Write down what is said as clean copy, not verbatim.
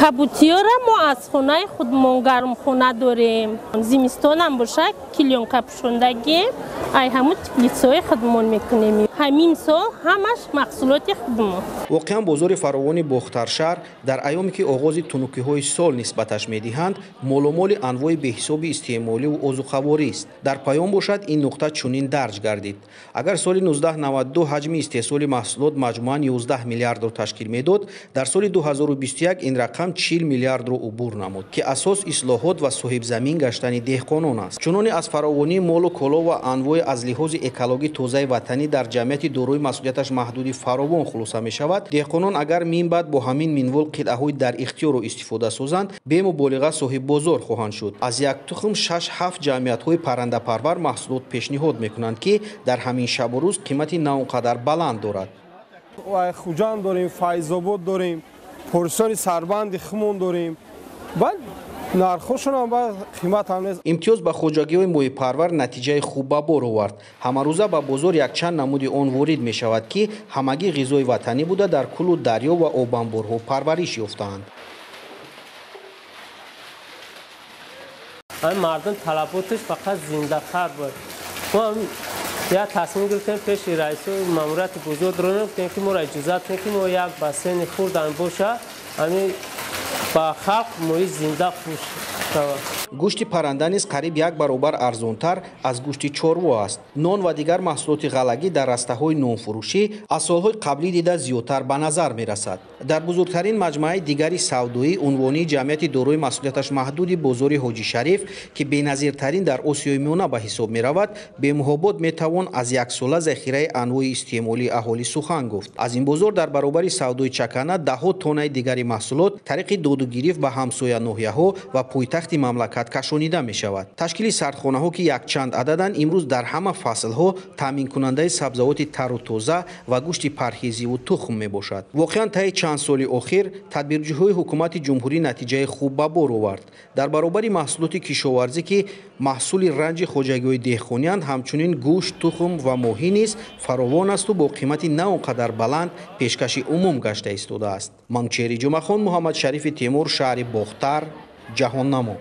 Кабутиёра мо аз хонаи худмон гармхона дорем. Зимистонам боша клёнка пӯшондагием, ай ҳамун теплицаҳои худмон мекунем. Ҳамин сол ҳамаш маҳсулоти худмон. Воқеан бозори фаровони Бохтаршаҳр дар айёме ки оғози тунукиҳои сол нисбаташ медиҳанд, молумоли анвои беҳисоби истеъмоливу озуқаворист. Дар паён бошад ин нуқта чунин дарҷ гардид. Агар соли 1992 ҳаҷми истеҳсоли маҳсулот маҷмӯан 11 миллиардро ташкил медод, дар соли 2021 ин рақам 40 миллиардро убур намуд, ки асос ислоҳот ва соҳибзамин гаштани деҳқонон аст. Чуноне аз фаровонии молу коло ва анвои аз лиҳози экологӣ тозаи ватанӣ дар ҷамъияти дорои масъулияташ маҳдуди фаровон хулоса мешавад, деҳқонон агар минбаъд бо ҳамин минвол қитъаҳои дар ихтиёрро истифода созанд, бемуболиға соҳиббозор хоҳанд шуд. Аз як тухм 6-7 ҷамъиятҳои паррандапарвар маҳсулот пешниҳод мекунанд, ки дар ҳамин шабу рӯз қимати на он қадар баланд дорад. Хуҷанд дорем, Файзобод дорем, порсиони сарбанди хумон дорем. Баъд нархошон ба қимат ҳам нест. Имтиёз ба хоҷагиҳои моҳипарвар натиҷаи хуб ба бор овард. Ҳамарӯза ба бозор якчанд намуди он ворид мешавад, ки ҳамагӣ ғизои ватанӣ буда дар кӯлу дарё ва обанборҳо парвариш ёфтаанд. Мардум талаботаш фақат зиндахар буд. Мо як тасмим гирифтем пеши раису маъмурияти бозор дурем, гуфтем ки моро иҷозат кунед, ки мо як бассейни хурдан боша, ҳамин ба халқ моҳи зинда фурӯш шавад. Гӯшти парранда низ қариб як баробар арзонтар аз гӯшти чорво аст. Нон ва дигар маҳсулоти ғаллагӣ дар растаҳои нонфурӯшӣ аз солҳои қаблӣ дида зиёдтар ба назар мерасад. Дар бузургтарин маҷмӯаи дигари савдоӣ унвонии ҷамъияти дорои масъулияташ маҳдуди бозори Ҳоҷи Шариф, ки беназиртарин дар Осиёи Миёна ба ҳисоб меравад, бемуҳобот метавон аз яксола захираи анвои истеъмолии аҳолӣ сухан гуфт. Аз ин бозор дар баробари савдои чакана даҳҳо тоннаи дигари маҳсулот тариқи додугирифт ба ҳамсоя ноҳияҳо ва пойтахти мамлакат кашонида мешавад. Ташкили сардхонаҳо, ки якчанд ададанд, имрӯз дар ҳама фаслҳо таъминкунандаи сабзавоти тару тоза ва гӯшти парҳезиву тухм мебошад. Воқеан таи чанд соли охир тадбирҷӯҳои ҳукумати ҷумҳурӣ натиҷаи хуб ба бор овард. Дар баробари маҳсулоти кишоварзӣ, ки маҳсули ранҷи хоҷагиҳои деҳқонианд, ҳамчунин гӯшт, тухм ва моҳӣ низ фаровон асту бо қимати на он қадар баланд пешкаши умум гашта истодааст. Манучеҳри Ҷумъахон, Муҳаммадшарифи Темур, шаҳри Бохтар, Ҷаҳоннамо.